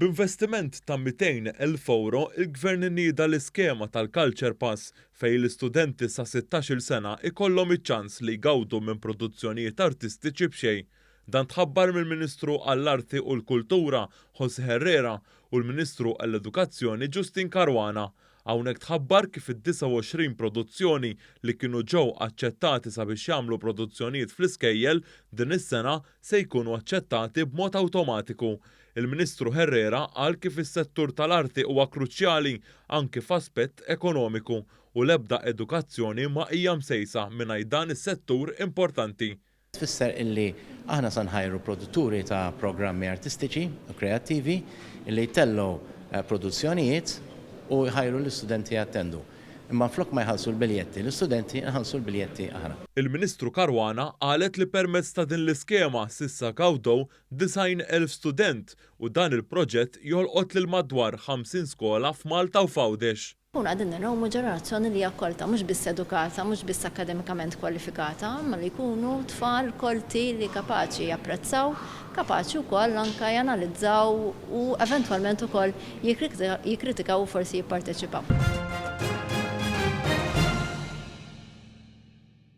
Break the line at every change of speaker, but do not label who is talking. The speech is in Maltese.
B'investiment ta' 200,000 ewro, il-Gvern nieda l-iskema tal-Culture Pass fejn l-istudenti sa 16-il sena ikollhom iċ-ċans li jgawdu minn produzzjonijiet artistiċi b'xejn. Dan tħabbar mill-Ministru għall-Arti u l-Kultura, José Herrera, u l-Ministru għall-Edukazzjoni Justyne Caruana. Hawnhekk tħabbar kif id-29 produzzjoni li kienu ġew aċċettati sabiex jagħmlu produzzjonijiet fl-iskejjel din is-sena se jkunu aċċettati b'mod awtomatiku. Il-Ministru Herrera qal kif is-settur tal-arti huwa kruċjali anki f'aspett ekonomiku u l-ebda edukazzjoni ma hija msejsa mingħajr dan is-settur importanti.
Tfisser illi aħna sa nħajru produtturi ta' programmi artistiċi u kreattivi illi jtellgħu produzzjonijiet u jħajru l-istudenti jattendu. Imma flok ma jħallsu l-biljetti l-istudenti, nħallsu l-biljetti aħna.
Il-Ministru Caruana qalet li permezz ta' din l-iskema s'issa gawdew 90,000 student u dan il-proġett jolqot lil madwar 50 skola f'Malta u f'Għawdex.
Nkunu qegħdin nrawmu ġenerazzjoni li hija kolta, mhux biss edukata, mhux biss akkademikament kwalifikata, imma li jkunu tfal kolti li kapaċi japprezzaw, kapaċi wkoll anke janalizzaw u eventwalment ukoll jikkritikaw u forsi jipparteċipaw.